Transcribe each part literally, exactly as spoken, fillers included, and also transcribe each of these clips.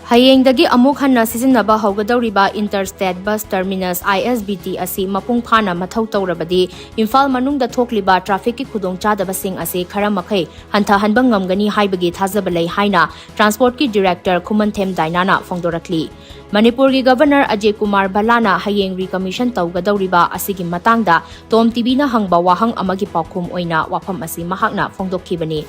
ꯍꯌꯦꯡꯗꯒꯤ ꯑꯃꯨꯛ ꯍꯟꯅ ꯁꯤꯖꯤꯟꯅꯕ ꯍꯧꯒꯗꯧꯔꯤꯕ Interstate Bus Terminus, I S B T, ꯑꯁꯤ ꯃꯄꯨꯡ ꯐꯥꯅ ꯃꯊꯧ ꯇꯧꯔꯕꯗꯤ ꯏꯝꯐꯥꯜ ꯃꯅꯨꯡꯗ ꯊꯣꯛꯂꯤꯕ trafficꯀꯤ ꯈꯨꯗꯣꯡꯆꯥꯗꯕꯁꯤꯡ ꯑꯁꯤ ꯈꯔ ꯃꯈꯩ ꯍꯟꯊꯍꯟꯕ ꯉꯝꯒꯅꯤ ꯍꯥꯏꯕꯒꯤ ꯊꯥꯖꯕ ꯂꯩ ꯍꯥꯏꯅ Transportꯀꯤ Director ꯈꯨꯃꯟꯊꯦꯝ ꯗꯥꯏꯅꯥꯅ ꯐꯣꯡꯗꯣꯔꯛꯂꯤ꯫ ꯃꯅꯤꯄꯨꯔꯒꯤ Governor ꯑꯖꯌ ꯀꯨꯃꯥꯔ ꯚꯜꯂꯥꯅ ꯍꯌꯦꯡ recommission ꯇꯧꯒꯗꯧꯔꯤꯕ ꯑꯁꯤꯒꯤ ꯃꯇꯥꯡꯗ Tom TVꯅ ꯍꯪꯕ ꯋꯥꯍꯪ ꯑꯃꯒꯤ ꯄꯥꯎꯈꯨꯝ ꯑꯣꯏꯅ ꯋꯥꯐꯝ ꯑꯁꯤ ꯃꯍꯥꯛꯅ ꯐꯣꯡꯗꯣꯛꯈꯤꯕꯅꯤ꯫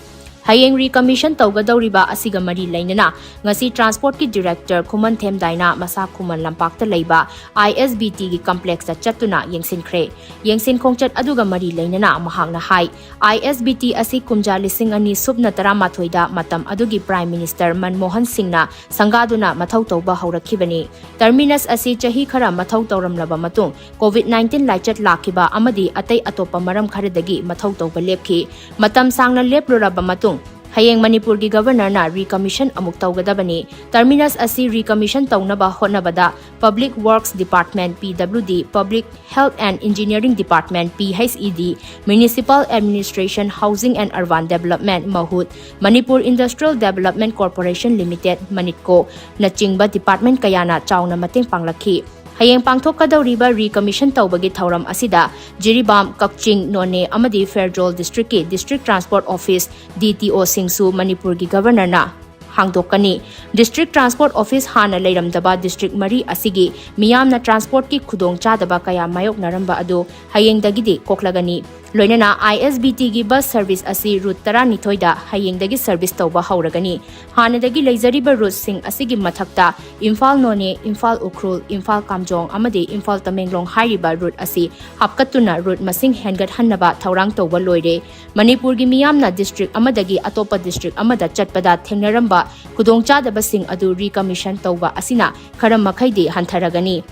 ꯍꯌꯦꯡ recommission ꯇꯧꯒꯗꯧꯔꯤꯕ ꯑꯁꯤꯒ ꯃꯔꯤ ꯂꯩꯅꯅ ꯉꯁꯤ Transportꯀꯤ Director ꯈꯨꯃꯟꯊꯦꯝ ꯗꯥꯏꯅꯥ ꯃꯁꯥ ꯈꯨꯃꯟ ꯂꯝꯄꯥꯛꯇ ꯂꯩꯕ I S B Tꯒꯤ complexꯇ ꯆꯠꯇꯨꯅ ꯌꯦꯡꯁꯤꯟꯈ꯭ꯔꯦ꯫ ꯌꯦꯡꯁꯤꯟ ꯈꯣꯡꯆꯠ ꯑꯗꯨꯒ ꯃꯔꯤ ꯂꯩꯅꯅ ꯃꯍꯥꯛꯅ ꯍꯥꯏ, I S B T ꯑꯁꯤ ꯀꯨꯝꯖꯥ ꯂꯤꯁꯤꯡ ꯑꯅꯤ ꯁꯨꯞꯅ ꯇꯔꯥꯃꯥꯊꯣꯏꯗ ꯃꯇꯝ ꯑꯗꯨꯒꯤ Prime Minister ꯃꯟꯃꯣꯍꯟ ꯁꯤꯡꯅ ꯁꯪꯒꯥꯗꯨꯅ ꯃꯊꯧ ꯇꯧꯕ ꯍꯧꯔꯛꯈꯤꯕꯅꯤ꯫ Terminus ꯑꯁꯤ ꯆꯍꯤ ꯈꯔ ꯃꯊꯧ ꯇꯧꯔꯝꯂꯕ ꯃꯇꯨꯡ COVID nineteen ꯂꯥꯏꯆꯠ ꯂꯥꯛꯈꯤꯕ ꯑꯃꯗꯤ ꯑꯇꯩ ꯑꯇꯣꯞꯄ ꯃꯔꯝ ꯈꯔꯗꯒꯤ ꯃꯊꯧ ꯇꯧꯕ ꯂꯦꯞꯈꯤ꯫ ꯃꯇꯝ ꯁꯥꯡꯅ ꯂꯦꯞꯂꯨꯔꯕ ꯃꯇꯨꯡ ꯍꯌꯦꯡ ꯃꯅꯤꯄꯨꯔꯒꯤ Governorꯅ recommission ꯑꯃꯨꯛ ꯇꯧꯒꯗꯕꯅꯤ꯫ Terminus ꯑꯁꯤ recommission ꯇꯧꯅꯕ ꯍꯣꯠꯅꯕꯗ Public Works Department, P W D, Public Health and Engineering Department, P H E D, Municipal Administration, Housing and Urban Development, MAHUD, Manipur Industrial Development Corporation Limited, MANIDCO, ꯅꯆꯤꯡꯕ department ꯀꯌꯥꯅ ꯆꯥꯎꯅ ꯃꯇꯦꯡ ꯄꯥꯡꯂꯛꯈꯤ꯫ ꯍꯌꯦꯡ ꯄꯥꯡꯊꯣꯛꯀꯗꯧꯔꯤꯕ recommission ꯇꯧꯕꯒꯤ ꯊꯧꯔꯝ ꯑꯁꯤꯗ ꯖꯤꯔꯤꯕꯥꯝ, ꯀꯛꯆꯤꯡ, ꯅꯣꯅꯦ ꯑꯃꯗꯤ Pherzawl districtꯀꯤ District Transport Office, D T Oꯁꯤꯡꯁꯨ ꯃꯅꯤꯄꯨꯔꯒꯤ Governorꯅ ꯍꯥꯡꯗꯣꯛꯀꯅꯤ꯫ District Transport Office ꯍꯥꯟꯅ ꯂꯩꯔꯝꯗꯕ district ꯃꯔꯤ ꯑꯁꯤꯒꯤ ꯃꯤꯌꯥꯝꯅ transportꯀꯤ ꯈꯨꯗꯣꯡꯆꯥꯗꯕ ꯀꯌꯥ ꯃꯥꯌꯣꯛꯅꯔꯝꯕ ꯑꯗꯨ ꯍꯌꯦꯡꯗꯒꯤꯗꯤ ꯀꯣꯛꯂꯒꯅꯤ꯫ ꯂꯣꯏꯅꯅ I S B Tꯒꯤ bus service ꯑꯁꯤ route ꯇꯔꯥꯅꯤꯊꯣꯏꯗ ꯍꯌꯦꯡꯗꯒꯤ service ꯇꯧꯕ ꯍꯧꯔꯒꯅꯤ꯫ ꯍꯥꯟꯅꯗꯒꯤ ꯂꯩꯖꯔꯤꯕ routeꯁꯤꯡ ꯑꯁꯤꯒꯤ ꯃꯊꯛꯇ ꯏꯝꯐꯥꯜ ꯅꯣꯅꯦ, ꯏꯝꯐꯥꯜ ꯎꯈ꯭ꯔꯨꯜ, ꯏꯝꯐꯥꯜ ꯀꯥꯝꯖꯣꯡ ꯑꯃꯗꯤ ꯏꯝꯐꯥꯜ ꯇꯃꯦꯡꯂꯣꯡ ꯍꯥꯏꯔꯤꯕ route ꯑꯁꯤ ꯍꯥꯞꯀꯠꯇꯨꯅ route ꯃꯁꯤꯡ ꯍꯦꯟꯒꯠꯍꯟꯅꯕ ꯊꯧꯔꯥꯡ ꯇꯧꯕ ꯂꯣꯏꯔꯦ꯫ ꯃꯅꯤꯄꯨꯔꯒꯤ ꯃꯤꯌꯥꯝꯅ district ꯑꯃꯗꯒꯤ ꯑꯇꯣꯞꯄ district ꯑꯃꯗ ꯆꯠꯄꯗ ꯊꯦꯡꯅꯔꯝꯕ ꯈꯨꯗꯣꯡꯆꯥꯗꯕꯁꯤꯡ ꯑꯗꯨ recommission ꯇꯧꯕ ꯑꯁꯤꯅ ꯈꯔ ꯃꯈꯩꯗꯤ ꯍꯟꯊꯔꯒꯅꯤ꯫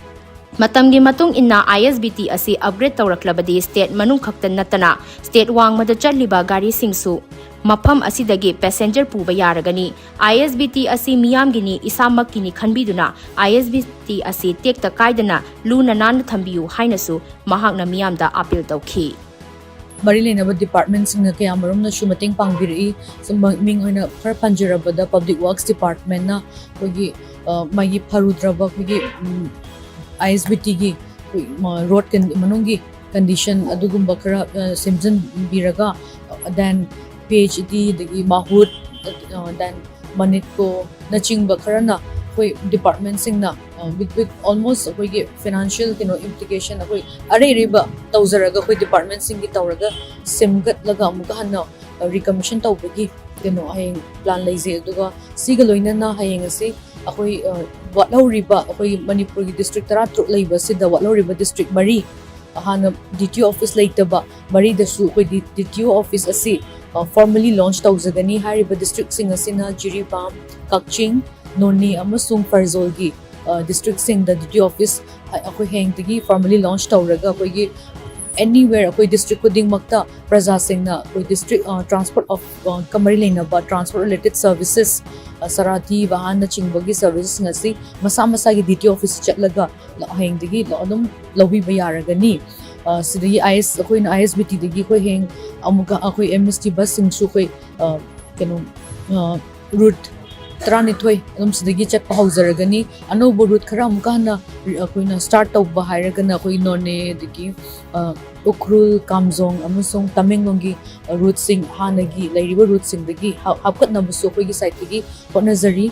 ꯃꯇꯝꯒꯤ ꯃꯇꯨꯡ ꯏꯟꯅ I S B T ꯑꯁꯤ upgrade ꯇꯧꯔꯛꯂꯕꯗꯤ state ꯃꯅꯨꯡ ꯈꯛꯇ ꯅꯠꯇꯅ state ꯋꯥꯡꯃꯗ ꯆꯠꯂꯤꯕ ꯒꯥꯔꯤꯁꯤꯡꯁꯨ ꯃꯐꯝ ꯑꯁꯤꯗꯒꯤ passenger ꯄꯨꯕ ꯌꯥꯔꯒꯅꯤ꯫ I S B T ꯑꯁꯤ ꯃꯤꯌꯥꯝꯒꯤꯅꯤ, ꯏꯁꯥꯃꯛꯀꯤꯅꯤ ꯈꯟꯕꯤꯗꯨꯅ I S B T ꯑꯁꯤ ꯇꯦꯛꯇ ꯀꯥꯏꯗꯅ ꯂꯨꯅ ꯅꯥꯟꯅ ꯊꯝꯕꯤꯌꯨ ꯍꯥꯏꯅꯁꯨ ꯃꯍꯥꯛꯅ ꯃꯤꯌꯥꯝꯗ appeal ꯇꯧꯈꯤ꯫ ꯃꯔꯤ ꯂꯩꯅꯕ ꯗꯤꯄꯥꯔꯠꯃꯦꯟꯁꯤꯡꯅ ꯀꯌꯥꯃꯔꯨꯝꯅꯁꯨ ꯃꯇꯦꯡ ꯄꯥꯡꯕꯤꯔꯛꯏ꯫ ꯁꯨꯝ ꯃ- ꯃꯤꯡ ꯑꯣꯏꯅ ꯈꯔ ꯄꯟꯖꯔꯕꯗ, ꯄꯕ꯭ꯂꯤꯛ ꯋꯥꯔꯛꯁ ꯗꯤꯄꯥꯔꯠꯃꯦꯟꯅ ꯑꯩꯈꯣꯏꯒꯤ, ꯑ, ꯃꯥꯒꯤ ꯐꯔꯨꯗ꯭ꯔꯕ ꯑꯩꯈꯣꯏꯒꯤ, ꯎꯝ, ꯑꯥꯏ ꯑꯦꯁ ꯕꯤ ꯇꯤꯒꯤ ꯑꯩꯈꯣꯏ, ꯃ-, ꯔꯣꯗ ꯀꯟ-, ꯃꯅꯨꯡꯒꯤ ꯀꯟꯗꯤꯁꯟ ꯑꯗꯨꯒꯨꯝꯕ ꯈꯔ, ꯑ, ꯁꯦꯝꯖꯤꯟꯕꯤꯔꯒ, ꯑ, then ꯄꯤ ꯑꯩꯆ ꯏ ꯗꯤꯗꯒꯤ ꯃꯥꯍꯨꯠ, ꯑ, then ꯃꯅꯤꯠꯀꯣꯅꯆꯤꯡꯕ ꯈꯔꯅ ꯑꯩꯈꯣꯏ ꯗꯤꯄꯥꯔꯠꯃꯦꯟꯁꯤꯡꯅ, ꯑ, with, with almost ꯑꯩꯈꯣꯏꯒꯤ ꯐꯤꯅꯥꯟꯁꯤꯌꯦꯜ ꯀꯩꯅꯣ ꯏꯝꯄ꯭ꯂꯤꯀꯦꯁꯟ ꯑꯩꯈꯣꯏ ꯑꯔꯩ ꯑꯔꯩꯕ ꯇꯧꯖꯔꯒ, ꯑꯩꯈꯣꯏ ꯗꯤꯄꯥꯔꯠꯃꯦꯟꯁꯤꯡꯒꯤ ꯇꯧꯔꯒ ꯁꯦꯝꯒꯠꯂꯒ ꯑꯃꯨꯛꯀ ꯍꯟꯅ, ꯑ, ꯔꯤꯀꯃꯤꯁꯟ ꯇꯧꯕꯒꯤ ꯀꯩꯅꯣ ꯍꯌꯦꯡ ꯄ꯭ꯂꯥꯟ ꯂꯩꯖꯩ꯫ ꯑꯗꯨꯒ ꯁꯤꯒ ꯂꯣꯏꯅꯅ ꯍꯌꯦꯡ ꯑꯁꯤ ꯑꯩꯈꯣꯏ, ꯑ, ꯋꯥꯠꯍꯧꯔꯤꯕ ꯑꯩꯈꯣꯏ ꯃꯅꯤꯄꯨꯔꯒꯤ ꯗꯤꯁꯇ꯭ꯔꯤꯛ ꯇꯔꯥꯇꯔꯨꯛ ꯂꯩꯕꯁꯤꯗ ꯋꯥꯠꯍꯧꯔꯤꯕ ꯗꯤꯁꯇ꯭ꯔꯤꯛ ꯃꯔꯤ, ꯍꯥꯟꯅ ꯗꯤ ꯇꯤ ꯑꯣ ꯑꯣꯐꯤꯁ ꯂꯩꯇꯕ ꯃꯔꯤꯗꯁꯨ ꯑꯩꯈꯣꯏ ꯗꯤ ꯇꯤ ꯑꯣ ꯑꯣꯐꯤꯁ ꯑꯁꯤ, ꯑ, ꯐꯣꯔꯃꯦꯂꯤ ꯂꯣꯟꯆ ꯇꯧꯖꯒꯅꯤ꯫ ꯍꯥꯏꯔꯤꯕ ꯗꯤꯁꯇ꯭ꯔꯤꯛꯁꯤꯡ ꯑꯁꯤꯅ ꯖꯤꯔꯤꯕꯥꯝ, ꯀꯛꯆꯤꯡ, ꯅꯣꯅꯦ ꯑꯃꯁꯨꯡ ꯐꯔꯖꯣꯜꯒꯤ, ꯑ, ꯗꯤꯁꯇ꯭ꯔꯤꯛꯁꯤꯡꯗ ꯗꯤ ꯇꯤ ꯑꯣ ꯑꯣꯐꯤꯁ ꯑꯩꯈꯣꯏ ꯍꯌꯦꯡꯗꯒꯤ ꯐꯣꯔꯃꯦꯂꯤ ꯂꯣꯟꯆ ꯇꯧꯔꯒ ꯑꯩꯈꯣꯏꯒꯤ anywhere ꯑꯩꯈꯣꯏ ꯗꯤꯁꯇ꯭ꯔꯤꯛ ꯈꯨꯗꯤꯡꯃꯛꯇ ꯄ꯭ꯔꯖꯥꯁꯤꯡꯅ ꯑꯩꯈꯣꯏ ꯗꯤꯁꯇ꯭ꯔꯤꯛ, ꯑ, ꯇ꯭ꯔꯥꯟꯁꯄꯣꯔꯠ ꯑꯣꯐ, ꯑ, ꯀ ꯃꯔꯤ ꯂꯩꯅꯕ ꯇ꯭ꯔꯥꯟꯁꯄꯣꯔꯠ ꯔꯤꯂꯦꯇꯦꯠ ꯁꯔꯚꯤꯁꯦꯁ, ꯑ, ꯁꯔꯥꯊꯤ, ꯚꯥꯍꯟꯅꯆꯤꯡꯕꯒꯤ ꯁꯔꯚꯤꯁꯦꯁꯁꯤꯡ ꯑꯁꯤ ꯃꯁꯥ ꯃꯁꯥꯒꯤ ꯗꯤ ꯇꯤ ꯑꯣ ꯑꯣꯐꯤꯁ ꯆꯠꯂꯒ ꯂ-, ꯍꯌꯦꯡꯗꯒꯤ ꯂ-, ꯑꯗꯨꯝ ꯂꯧꯕꯤꯕ ꯌꯥꯔꯒꯅꯤ꯫ ꯑ, ꯁꯤꯗꯒꯤ ꯑꯥꯏ ꯑꯦꯁ, ꯑꯩꯈꯣꯏꯅ ꯑꯥꯏ ꯑꯦꯁ ꯕꯤ ꯇꯤꯗꯒꯤ ꯑꯩꯈꯣꯏ ꯍꯌꯦꯡ ꯑꯃꯨꯛꯀ ꯑꯩꯈꯣꯏ ꯑꯦꯝ ꯑꯦꯁ ꯇꯤ ꯕꯁꯁꯤꯡꯁꯨ ꯑꯩꯈꯣꯏ, ꯑ, ꯀꯩꯅꯣ, ꯑ, ꯔꯨꯠ ꯇꯔꯥꯅꯤꯊꯣꯏ ꯑꯗꯨꯝ ꯁꯤꯗꯒꯤ ꯆꯠꯄ ꯍꯧꯖꯔꯒꯅꯤ꯫ ꯑꯅꯧꯕ ꯔꯨꯠ ꯈꯔ ꯑꯃꯨꯛꯀ ꯍꯟꯅ ꯑꯩꯈꯣꯏꯅ ꯁ꯭ꯇꯥꯔꯠ ꯇꯧꯕ ꯍꯥꯏꯔꯒꯅ ꯑꯩꯈꯣꯏ ꯅꯣꯅꯦ, ꯑꯗꯒꯤ, ꯑ, ꯎꯈ꯭ꯔꯨꯜ, ꯀꯥꯝꯖꯣꯡ ꯑꯃꯁꯨꯡ ꯇꯃꯦꯡꯂꯣꯡꯒꯤ, ꯑ, ꯔꯨꯠꯁꯤꯡ, ꯍꯥꯟꯅꯒꯤ ꯂꯩꯔꯤꯕ ꯔꯨꯠꯁꯤꯡꯗꯒꯤ ꯍꯥꯞ-, ꯍꯥꯞꯀꯠꯅꯕꯁꯨ ꯑꯩꯈꯣꯏꯒꯤ ꯁꯥꯏꯠꯇꯒꯤ ꯍꯣꯠꯅꯖꯔꯤ꯫